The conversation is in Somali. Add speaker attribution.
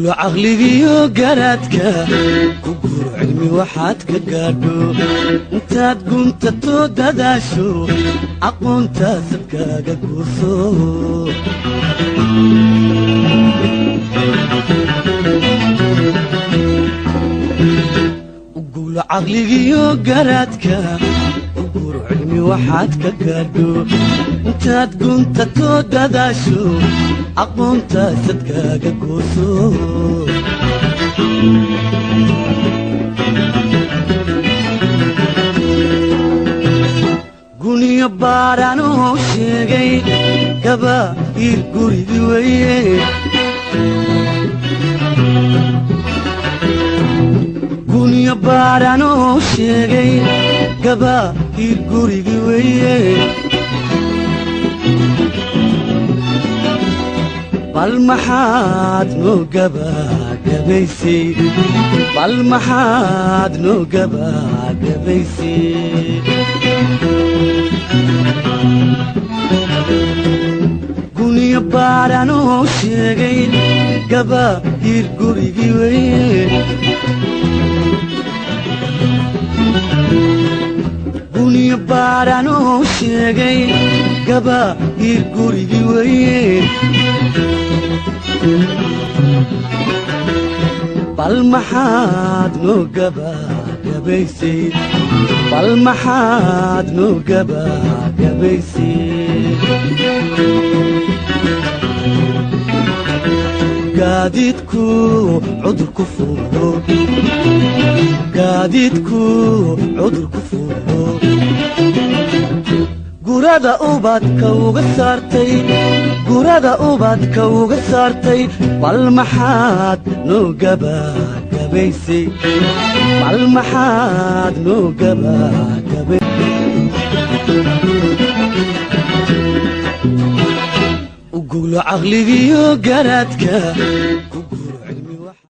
Speaker 1: Gulo caqligiyo garaadka ku guuro cilmi waxaad ka gaadho, intaad guntato dadaasho, aqoonta sadkaaga guurso. Gulo caqligiyo garaadka ku guuro cilmi waxaad ka gaadho, intaad guntato dadaasho, aqoonta sadkaaga gooso. Guniyo baadhanoo sheegay gaba'iir gurigi weye. Guniyo baadhanoo sheegay gaba'iir gurigi weye. Bal maxaad noo gabagabaysay? Bal maxaad noo gabagabaysay? Guniyo baadhanoo sheegay gaba'iir gurigi weye. Guniyo baadhanoo sheegay gaba'iir gurigi weye. Bal maxaad noo gabagabaysay? Bal maxaad noo gabagabaysay? Gaadiidku cudur ku fuulo, gaadiidku cudur ku fuulo, gurada ubadka uga saartay, gurada ubadka uga saartay. Bal maxaad noo gabagabaysay? Bal maxaad noo gabagabay? Ugulo caqligiyo garaadka ku